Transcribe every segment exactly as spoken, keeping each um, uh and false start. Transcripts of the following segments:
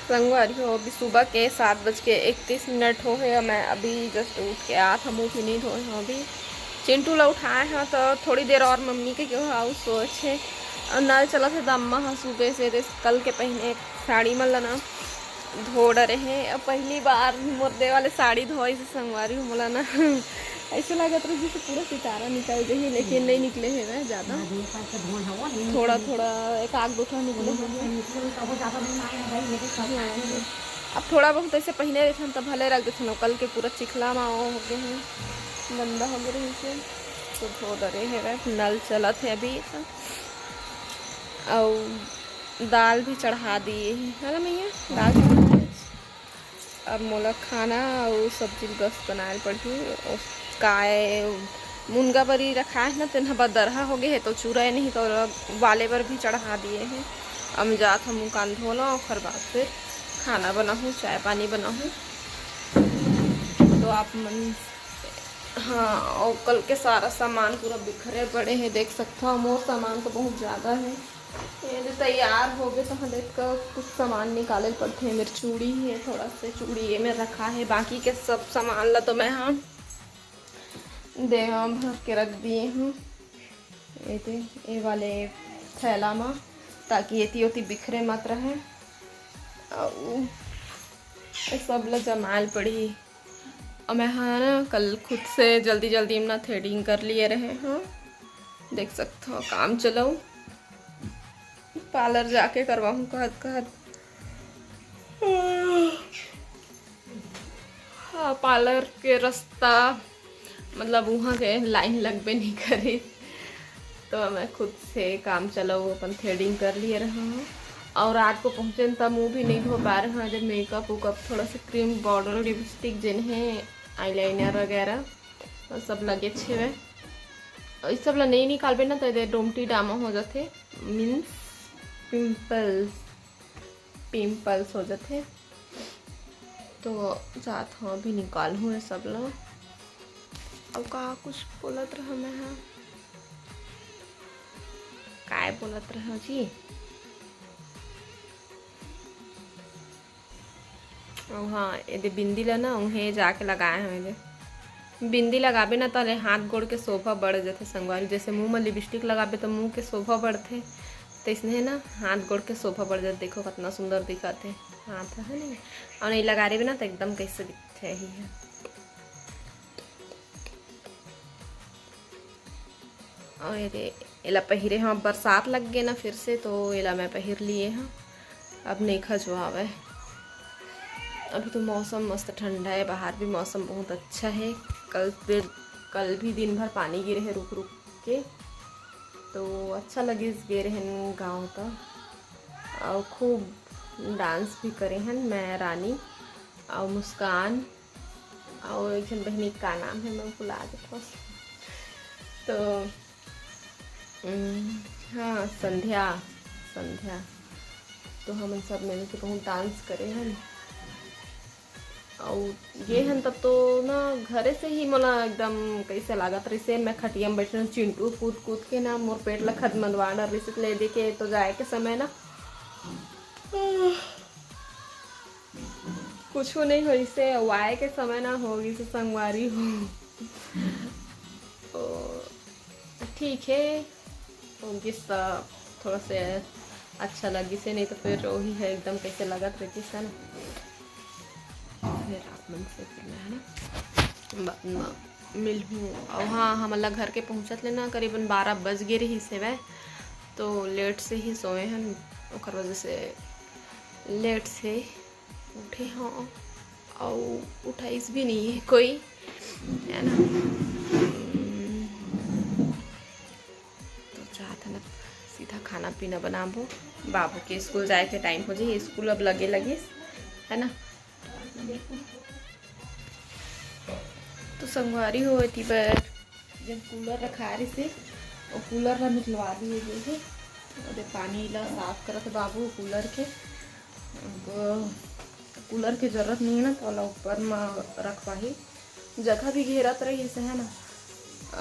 संगवारी हो, अभी सुबह के सात बज के इकतीस मिनट हो हे। मैं अभी just उठ के आत हूँ, मुँह भी नहीं धोए हूँ अभी। चिंटू ला उठाए हूँ तो थोड़ी देर और मम्मी के क्यों हाउ सोच है। और नल चलत है तो अम्मा ह सुबह से दे कल के पहने साड़ी मन ला ना धो डरे हे। अब पहली बार मोर दे वाले साड़ी धोए से संगवारी हो मोला ना ऐसे लागत रहे जैसे पूरा सितारा निकल जाही, लेकिन नहीं निकले हे वह ज्यादा, थोड़ा थोड़ा एक आग दो ठो निकले हे। अब थोड़ा बहुत ऐसे पहने रहथन त भले रख देथन, कल के पूरा चिखला मा वो हो गए हैं, गंदा हो गए रहिस हे, तो धो डरे हे वह। नल चलत है अभी तो। अउ दाल भी चढ़ा दिए हे, है ना मैया? दाल चढ़ा दिए। अब मोला खाना अउ सब्जी बस बनाए ल पड़ही। अउ काय मुनगा बरी रखाए हे ना, तेन ह बदरहा हो गए हे, तो चूरा नहीं तो वाले बर भी चढ़ा दिए हे। अब मैं जात हूँ मुँह कान धो लूँ, ओकर बाद फिर खाना बनाहूँ, चाय पानी बनाहूँ। तो आप मन, हाँ, और कल के सारा सामान पूरा बिखरे पड़े हैं, देख सकते हो। मोर सामान तो बहुत ज़्यादा है। ये जो तैयार हो गए तो हाँ, देख कर कुछ सामान निकाले पड़ते हैं। मेरी चूड़ी है, थोड़ा सा चूड़ी ये में रखा है, बाकी के सब सामान ला तो मैं हाँ देवा भर के रख दिए हूँ। ये दे, ये वाले थैला में, ताकि एती ओती बिखरे मत रहे। अउ ये सब ला जमाल पड़ही। और मैं हाँ ना कल खुद से जल्दी जल्दी में ना थ्रेडिंग कर लिए रहे हाँ, देख सकते हो। काम चलाऊ, पार्लर जाके करवाहूँ कहत कहत। हाँ, पार्लर के रास्ता मतलब वहाँ के लाइन लगबे नहीं करी, तो मैं खुद से काम चलाऊ अपन थ्रेडिंग कर लिए रहा हूँ। और रात को पहुँचे तब मुँह भी नहीं धो पा रहे हैं, जब मेकअप उकअप थोड़ा सा क्रीम पाउडर लिपस्टिक जिन है, आईलाइनर वगैरह वो सब लगे छेवे। और इस सब ला नहीं निकालबे ना तो ये डोमटी डामा हो जाते, मीन्स पिंपल्स, पिंपल्स हो जाते। तो जात हूँ अभी निकालहूँ ये सब ला। अब का कुछ बोलत रहा मैं हाँ, काय बोलत रहा जी? अउ हाँ, एदे बिंदी ला ना उहे जाके लगाए हवे दे। बिंदी लगाबे ना तले हाथ गोड़ के शोभा बढ़ जाथे संगवारी। जैसे मुंह में लिपस्टिक लगाबे तो मुंह के शोभा बढ़थे, तैसने है ना हाथ गोड़ के शोभा बढ़ जाथे। देखो कितना सुंदर दिखत है हाथ है ना, और नहीं लगा रहे ना तो एकदम कैसे दिखथे ही है। और ये दे, एला पहिरे हाँ, बरसात लग गए ना फिर से, तो एला मैं पहिर लिए हाँ। अब नहीं खजुआवे। अभी तो मौसम मस्त ठंडा है, बाहर भी मौसम बहुत अच्छा है। कल फिर, कल भी दिन भर पानी गिरे है रुक रुक के, तो अच्छा लगिस गे रहन गाँव का। और खूब डांस भी करे हन मैं, रानी और मुस्कान और एक झन बहिनी का नाम है, मैं भुला जात हूँ। तो उम, हाँ, संध्या, संध्या। तो हमन सब मिल के बहुत डांस करे हन। और ये हन तब तो ना घरे से ही मोला एकदम कैसे लागत रहिसे, मैं खटिया में बैठे रहूं, चिंटू कूद कूद के ना मोर पेट ला खदमंदवा डर रहिसे, ले दे के तो जाए के समय ना कुछ नहीं होइसे, अउ आए के समय ना हो गइसे संगवारी हो। तो ठीक है, हो गिस त थोड़ा से अच्छा लगिसे, नहीं तो फिर वही है एकदम कैसे लगत रहती है ना। फिर आप मन से फिर मैं है ना बाद में मिलहूँ। और हाँ, हमन ला घर के पहुँचत ले ना करीबन बारह बज गे रहिस हेवय, तो लेट से ही सोए हन, ओकर वजह से लेट से उठे हन, और उठाइस भी नहीं है कोई, है ना। तो चाहत है ना सीधा खाना पीना बनाबो, बाबू के स्कूल जाए के टाइम हो जाही, स्कूल अब लगे लगिस, है ना। तो संगवारी हो एती बर जब कूलर रखा रहिसे, वो कूलर ला निकलवा दिए गए हे। ओदे पानी ला साफ करत हे बाबू कूलर के। अब कूलर के जरूरत नहीं है ना, तो ओला ऊपर म रखवाही। जगह भी घेरत रहिस हे ना।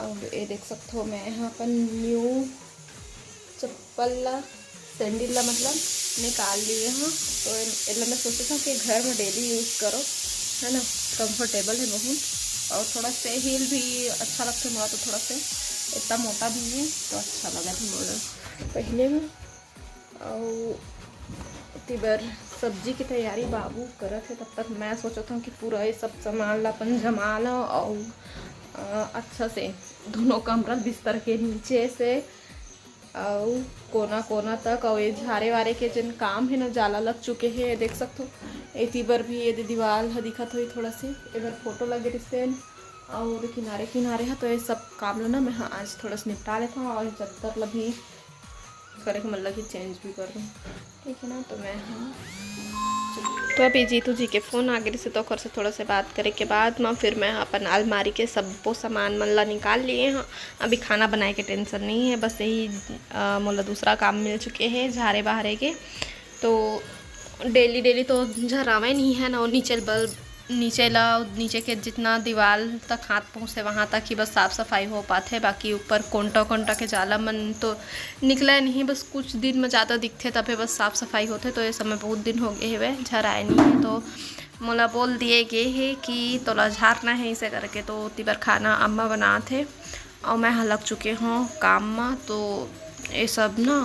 अब ये देख सकत हो, मैं ह अपन न्यू चप्पल ला सैंडल ला मतलब निकाल लिए हँव। तो एला मैं सोचे हँव कि घर में डेली यूज़ करो, है ना, कंफर्टेबल है बहुत। और थोड़ा से हील भी अच्छा लगता है मोला, तो थोड़ा से इतना मोटा भी है तो अच्छा लगा था मोला पहने में। और एती बर सब्जी की तैयारी बाबू करत हे, तब तक मैं सोचत हँव कि पूरा ये सब सामान ला अपन जमा लव और अच्छा से दोनों कमरा बिस्तर के नीचे से अउ कोना कोना तक, अउ ये झारे वारे के जेन काम हे ना, जाला लग चुके हे, देख सकथो। एती बर भी ये दे दीवाल ह दिखत होही थोड़ा से, एबर फोटो लगे रिहिस तेन, अउ किनारे किनारे ह, तो ये सब काम ल ना मैं ह आज थोड़ा से निपटा लेथव, अउ चद्दर ल भी करे के मन लगी चेंज भी कर दूँ, ठीक है ना। तो मैं ह तो अभी जीतू जी के फ़ोन आ गे रिहिस, तो ओकर से थोड़ा से बात करे के बाद म फिर मैं अपन अलमारी के सब्बो सामान मन ला निकाल लिए हँव। अभी खाना बनाए के टेंशन नहीं है, बस यही अ, मोला दूसरा काम मिल चुके हे झारे बहारे के। तो डेली डेली तो झरावे नहीं है ना, वो नीचे बल नीचे ला नीचे के जितना दीवाल तक हाथ पहुँचे वहाँ तक ही बस साफ सफाई हो पाथे, बाकी ऊपर कोंटा कोंटा के जाला मन तो निकले नहीं, बस कुछ दिन में ज़्यादा दिखथे तभे बस साफ सफाई होथे। तो ये समय बहुत दिन हो गए हवे, झराए नहीं है। तो मोला बोल दिए गे हे कि तोला झारना है इसे करके, तो ओती बर खाना अम्मा बनात हे। अउ मैं ह लग चुके हँव काम म। तो ये सब ना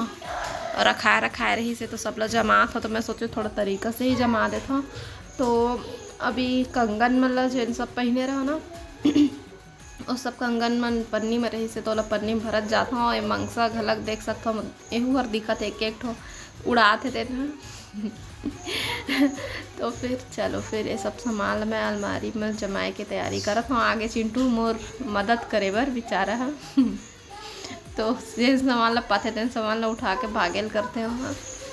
रखाए रखाए रहिस हे, तो सब ला जमात हँव, तो मैं सोचे थोड़ा तरीका से ही जमा देथँव। तो अभी कंगन मन ला जेन सब पहिने रहा ना, वो सब कंगन मन पन्नी में रहिस हे, तो ओला पन्नी में भरत जात हँव। ये मंगसा घलक देख सकथव, एहू हर दिखत हे एक एक ठो उड़ात हे तेन ह। तो फिर चलो, फिर ये सब सामान ल मैं अलमारी में जमाए के तैयारी करत हँव। आगे चिंटू मोर मदद करे बर बेचारा ह। तो जेन सामान ल पाथे तेन सामान ल उठा के भागेल करथे ओह।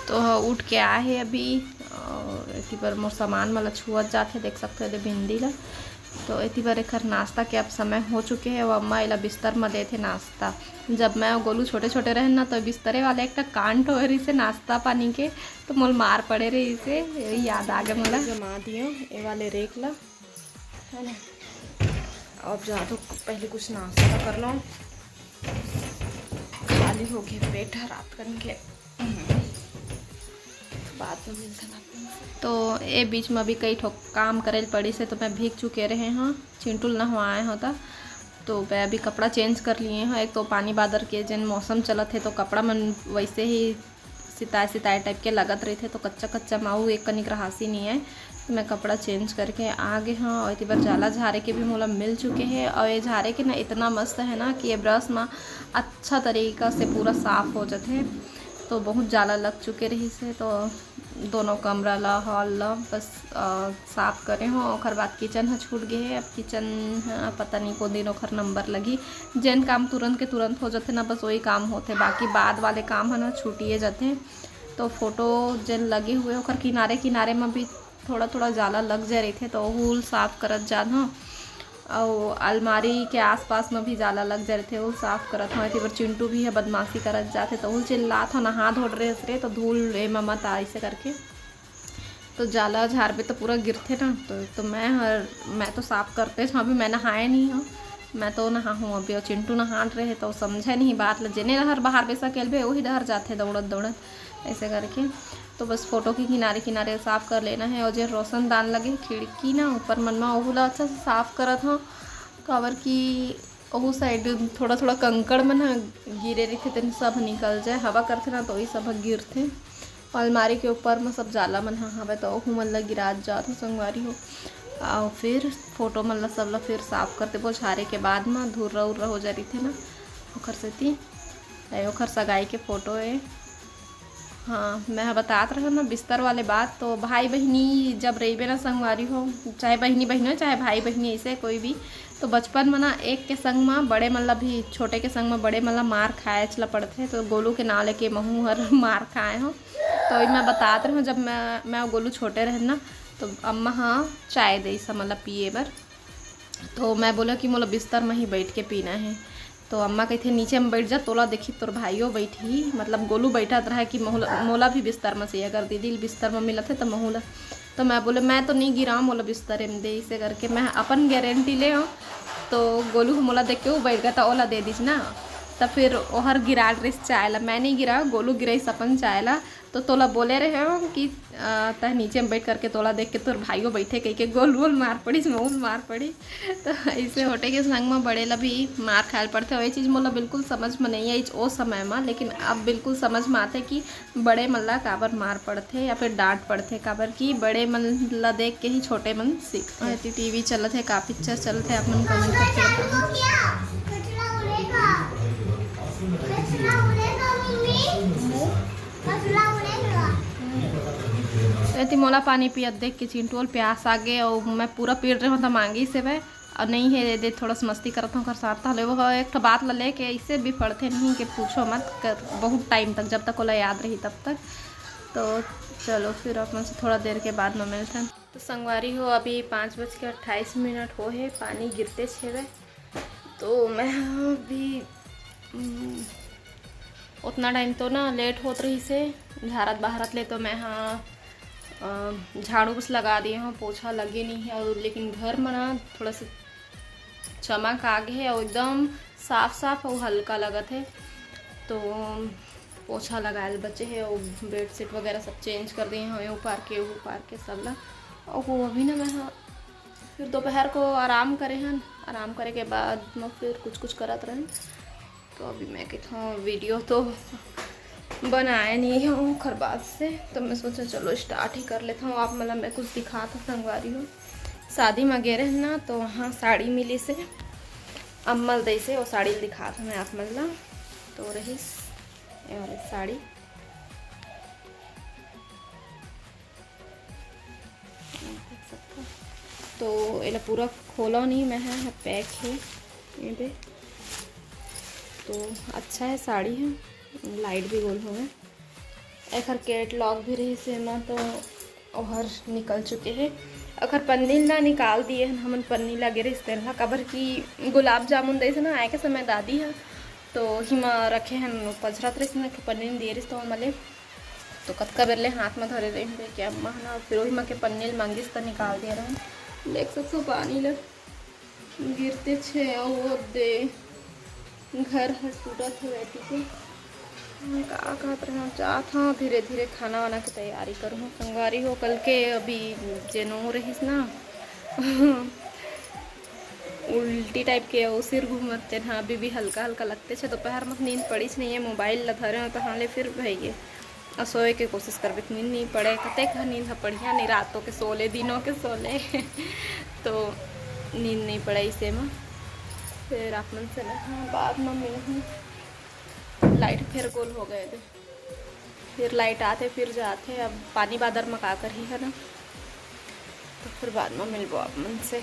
तो ह उठ के आए हे अभी, और एती बर मोर सामान मन ल छुअत जात हे, देख सकथो एदे बिंदी ल। तो एती बर एखर नाश्ता के अब समय हो चुके हे। अब अम्मा एला बिस्तर म देथे नाश्ता। जब मैं अउ गोलू छोटे छोटे रहेन ना, तो बिस्तरे वाले एक ठा कांड होए रहिस हे नाश्ता पानी के, तो मोल मार पड़े रहिस हे, यही याद आ गे मोला। जमा दियो ये वाले रेक ला, है ना। अब जा तो पहले कुछ नाश्ता कर लो, खाली हो गए पेट है रात कन के। बाद में मिलते हैं आप लोगों से। तो ए बीच में अभी कई ठो काम करे ल पड़िस हे, तो मैं भीग चुके रहे हँव, चिंटू ल नहवाए हँव त। तो मैं अभी कपड़ा चेंज कर लिए हँव। एक तो पानी बादर के जेन मौसम चलत हे, तो कपड़ा मन वैसे ही सिताए सिताए टाइप के लगत रहिथे, तो कच्चा कच्चा माऊ एक कनिक रहासी नहीं आए। तो मैं कपड़ा चेंज करके आ गे हँव। और एती बर जाला झारे के भी मोला मिल चुके हे, और ये झारे के ना इतना मस्त है ना कि ये ब्रश में अच्छा तरीका से पूरा साफ हो जाथे। तो बहुत जाला लग चुके रहिस हे, तो दोनों कमरा ला, हॉल ला बस अ, साफ करे हँव। ओकर बाद किचन ह छूट गे हे। अब किचन ह पता नहीं को दिन ओकर नंबर लगी। जेन काम तुरंत के तुरंत हो जाथे ना, बस वही काम होथे, बाकी बाद वाले काम ह ना छूटिए जाथे। तो फोटो जेन लगे हुए ओकर किनारे किनारे में भी थोड़ा थोड़ा जाला लग जाए रहिथे, तो ओहू ल साफ करत जात हँव। अउ अलमारी के आसपास में भी जाला लग जाए रहिथे, ओहू ल साफ करत हँव। एती बर चिंटू भी ह बदमाशी करत जाथे, तो ओहू ल चिल्लात हँव, नहा धो डरे हस रे, तो धूल एमा मत आ, ऐसे करके। तो जाला झारबे तो पूरा गिरथे ना, तो, तो मैं हर मैं तो साफ करते हँव। अभी मैं नहाए नहीं हँव, मैं तो नहा हूँ अभी, और चिंटू नहात रहे तो समझे नहीं बात ला। जेने डहर बाहर बेसा खेलबे वही डहर जाथे दौड़त दौड़त, ऐसे करके। तो बस फोटो के किनारे किनारे साफ कर लेना है। और जे रोशनदान लगे खिड़की ना ऊपर मन में, ओहू ला अच्छा से साफ करत हँव, काबर कि ओहू साइड थोड़ा थोड़ा कंकड़ मन ह गिरे रहिथे, तेन सब निकल जाए, हवा करथे ना तो वही सब ह गिरथे। अलमारी के ऊपर म सब जाला मन ह हवय, तो ओहू मन ल गिरात जात हो संगवारी हो। अउ फिर फोटो मन ल सब ल फिर साफ करते, बोझारे के बाद म धुर्रा उर्रा हो जा रहिथे ना, ओखर सेती। ए, ओखर सगाई के फोटो ए। हाँ, मैं ह बतात रहूँ ना बिस्तर वाले बात, तो भाई बहिनी जब रहिबे ना संगवारी हो, चाहे बहिनी बहिनी हो, चाहे भाई बहिनी, ऐसे कोई भी, तो बचपन में ना एक के संग में बड़े मन ला भी, छोटे के संग में बड़े मन ला मार खाएच ला पड़थे। तो गोलू के नाव लेके महू हर मार खाए हूँ। तो ई मैं बतात रहूँ, जब मैं मैं अउ गोलू छोटे रहन ना, तो अम्मा ह चाय देइस हमन ला पिए बर। तो मैं बोला कि मोला बिस्तर में ही बैठ के पीना है। तो अम्मा कहिथे, "नीचे में बैठ जा, तोला देखी तोर भाइयो बैठही।" मतलब गोलू बैठत रहा कि मोला, मोला भी बिस्तर में से, अगर दीदी ल बिस्तर में मिलत है तो महू ला। तो मैं बोले, "मैं तो नहीं गिराऊँ, मोला बिस्तर में दे।" इसे करके मैं अपन गारंटी ले हूँ। तो गोलू ह मोला देख के वो बैठ गया, तो ओला दे दीज ना। त फिर ओहर गिरा डरिस चाय ला, मैं नहीं गिरा, गोलू गिराइस अपन चाय ला। तो तोला बोले रहे हो कि अ, तह नीचे में बैठ करके तोला देख के तोर भाइयों बैठे कहिके, गोलू ल मार पड़िस, महू ल मार पड़ी। तो ऐसे छोटे के संग में बड़े ला भी मार खायल पड़थे। वही चीज़ मोला बिल्कुल समझ में नहीं आइच ओ समय में, लेकिन अब बिल्कुल समझ में आथे कि बड़े मन ला काबर मार पड़थे या फिर डांट पड़थे, काबर कि बड़े मन ला देख के ही छोटे मन सीखथे। अउ एती टीवी चलत हे, का पिक्चर चलत हे, आप मन कमेंट करके बताओ। एती मोला पानी पियत देख के चिंटू ल प्यास आ गे, अउ मैं पूरा पीट रहे हों त मांगिस हे। अउ नहीं हे दे, थोड़ा सा मस्ती करत हों ओकर साथ। ताहले वो एक ठो बात ला लेके ऐसे बिफड़थे नहीं कि पूछो मत, कर, बहुत टाइम तक, जब तक ओला याद रही तब तक। तो चलो फिर अपन से थोड़ा देर के बाद में मिलथन। तो संगवारी हो, अभी पाँच बज के अट्ठाईस मिनट हो हे, पानी गिरतेच हेवय। तो मैं अभी, उम, उतना टाइम तो ना लेट होत रहिस हे झारत बहारत ले, तो मैं हा, अ, झाड़ू बस लगा दिए हों, पोछा लगे नहीं हे। अउ लेकिन घर में ना थोड़ा सा चमक आ गे हे अउ एकदम साफ साफ अउ हल्का लगत हे। तो पोछा लगाए ल बचे हे अउ बेडशीट वगैरह सब चेंज कर दिए हों, ये उपार के, वो उपार के सब ला। अउ वो अभी ना मैं हा फिर दोपहर को आराम करे हन, आराम करे के बाद मैं फिर कुछ कुछ करत रहें। तो अभी मैं कहत हों वीडियो तो बनाए नहीं हों ओखर बाद से, तो मैं सोचा चलो स्टार्ट ही कर लेत हों। आप मन ला मैं कुछ दिखात हों संगवारी हो, शादी में गे रहेन ना, तो वहाँ साड़ी मिलिस हे, अम्मा ल दइस हे, वो साड़ी ल दिखात हों मैं आप मन ला। तो रहिस ये वाली साड़ी, देख सकथव। तो एला पूरा खोला नहीं मैं हा, पैक हे ये दे। तो अच्छा हे साड़ी हे, लाइट भी गोल होवे। एखर कैटलॉग भी रहिस हे एमा, तो ओहर निकल चुके हे। एखर पन्नी ल ना निकाल दिए हन हमन, पन्नी लगे रहिस तेन ला, काबर कि गुलाब जामुन दइस ना आए के समय दादी ह, तो हिमा रखे हन, पचरत रहिस ना, पन्नी ल दिए रहिस तो ओमा ले तो कतका बेर ले हाथ में धरे रहिन कहिके अम्मा ह ना, फिर ओही म के पन्नी ल मांगिस त निकाल दिए रहन। देख सकथव पानी ल गिरतेच हे, अउ वो दे घर ह टूटत हे बेटी के। मैं का कहत रहूँ, जात हूँ धीरे धीरे खाना वाना के तैयारी करूँ संगवारी हो। कल के अभी जेनो रहिस ना उल्टी टाइप के अउ सिर घूमत तेन ह अभी भी हल्का हल्का लगतेच हे। दोपहर में नींद पड़िस नहीं हे, मोबाइल ला धरे हों तहाँ ले फिर भइगे। अउ सोए के कोशिश करबे त नींद नहीं पड़े, कतेक ह नींद ह पड़िया नहीं, रातों के सोले, दिनों के सोले तो नींद नहीं पड़े। इसे में फिर आप मन से ना, हाँ, बाद में मिलहूँ। लाइट फिर गोल हो गए थे, फिर लाइट आथे फिर जाथे। अब पानी बादर में का करही है ना, तो फिर बाद में मिलबो आप मन से।